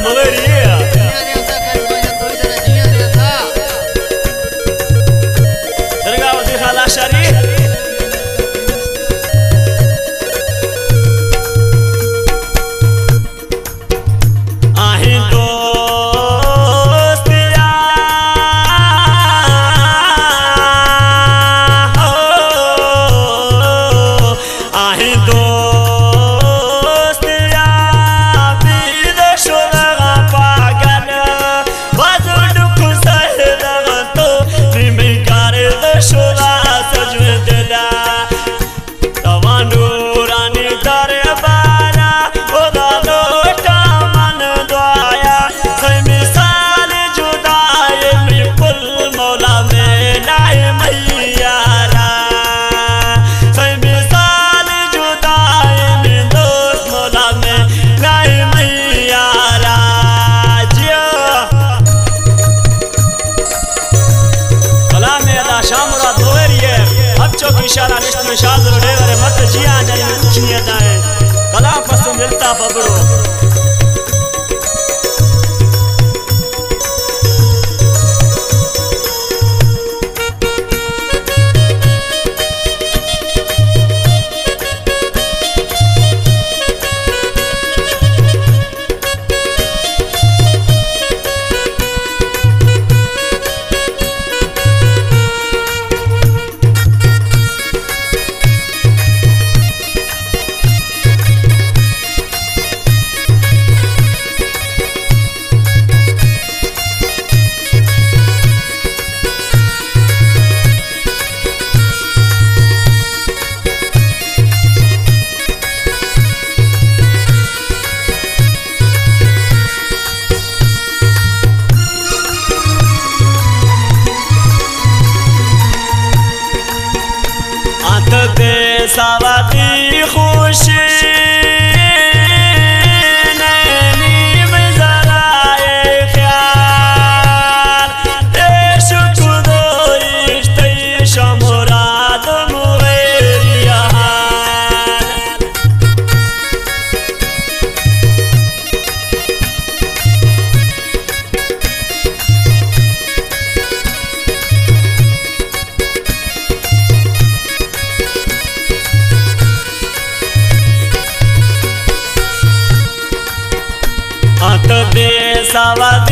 مغیری ہے۔ درگاہ وتی خالہ شریف۔ آہیں دوست یار، آہیں دوست یار، بید شدغ پاگل، بزرگ سہدغ تو، نمیگار شدہ سجو دلا۔ توانورانی دربارا، خدا لوٹا من دعایا۔ سئے مثال جدائے می پل مولا میں نائے میارا۔ سئے مثال جدائے می دوست مولا میں نائے میارا۔ جیو۔ کلام ادا شاہ مراد نوہری ءِ، ہرچو کہ اشارہ نشت میں شاہ در ڈیور ءِ، مت جیاں جنی مچنی ادا ءِ۔ کلام پسند الطاف ابرو۔ انت بے سوادی خوشی نیم ذرائع خیال، عشق دوشت شمراد مغیریان۔ انت بے سواد